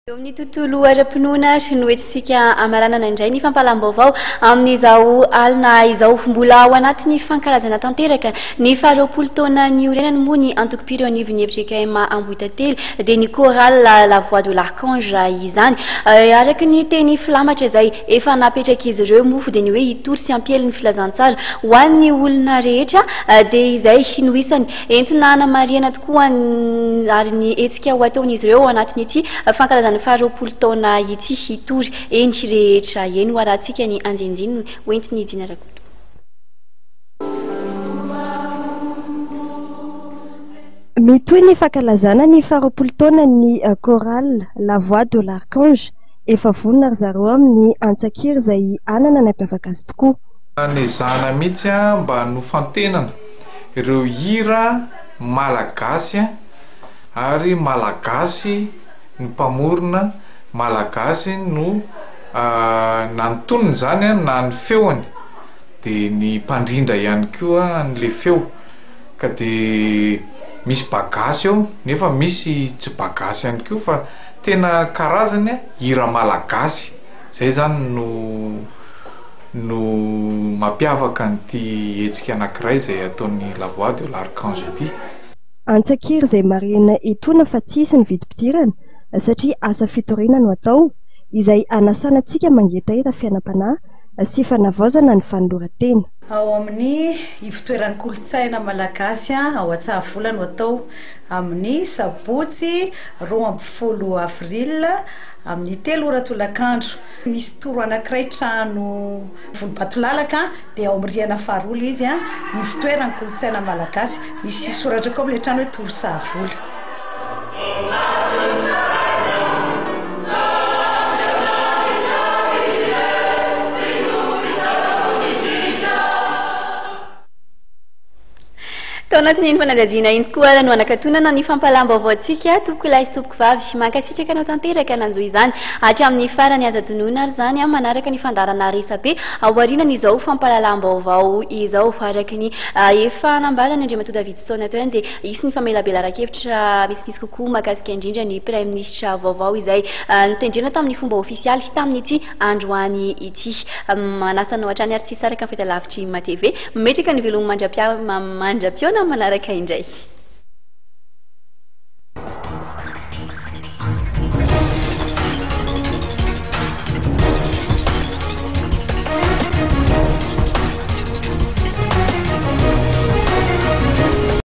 Eo amin'ny tontolo ara-pinoana ary no entintsika hamaranana indray ny fampahalam-baovao amin'izao alina izao. Mbola ao anatin'ny fankalazana tanteraka ny faharoapolo taona niorenany moa ny antokom-pira eo anivon'ny fjkm Ambohitantely dia ny chorale La Voix de l'Archange izany. Araka ny teny filamatra izay efa napetrak'izy ireo moa dia ny hoe hitory sy hampiely ny filazantsara ho an'ny olona rehetra dia izay no isany entina hanamarihana tokoa ary ny hetsika ho ataon'izy ireo ao anatin'ity fankalazana faharoapolo taona ity. Hitory eny rehetra eny ho arahantsika ny andinindininy hoentin'i Dina Rakoto. Mitohy ny fankalazana ny faharoapolo taonan'ny Chorale La Voix de l'Archange. Efa vonona ry zareo amin'ny antsan-kira izay hanana ny hampiavaka azy tokoa. Nezahana mihitsy mba nofantenana ireo hira malagasy ary malagasy ny mpamorona, malagasy no na ny tonony izany na ny feony dia ny mpandrindra ihany koa an'ilay feo ka dia misy bagasy ao nefa misy tsy bagasy ihany koa fa tena karazany hira malagasy. Izay izany no no mampiavaka an'ity hetsika anankiray izay ataon'ny La Voix de l'Archange ity. Antsakiry izay marihina etoana fa tsy hisy ny vidim-pidirana satria asa fitoriana no atao, izay hanasana antsika mangetaheta fiainam-panahy sy fanavaozana ny fanoloran-tena. Ao amin'ny Ivotoeran'ny Kolontsaina Malagasy ao Antsahavola no atao amin'ny sabotsy 12 avril Amin'ny telo ora tolakandro. Misy toro anankiray trano volombatolalaka dia ao amin'ny rihana faharoa ilay izy, ivotoeran'ny kolontsaina malagasy. Misy soratra koa amin'ilay trano hoe Toro Sahavola. Tao anatin'iny fanadihadiana iny tokoa ary no hanakatonana ny fampahalam-baovaontsika, tompokolahy sy tompokovavy. Mankasitraka anao tanteraka nanjo izany hatramin'ny farany. Aza adinoina ary izany manaraka ny fandaharana Resabe aorianan'izao fampahalalam-baovao izao. Araka ny efa nambaran'i Andriamatoa Davidson teo ihany dia hisy ny famelabelaran-kevitra misimisy kokoa mahakasika indrindra ny Praiminisitra vaovao izay notendrena tamin'ny fomba ofisialy tamin'ity androany ity. Manasa anao hatrany ary tsy hisaraka ny fahitalavitry Matv. Mametraka ny veloma mandra-pihaona manaraka indray.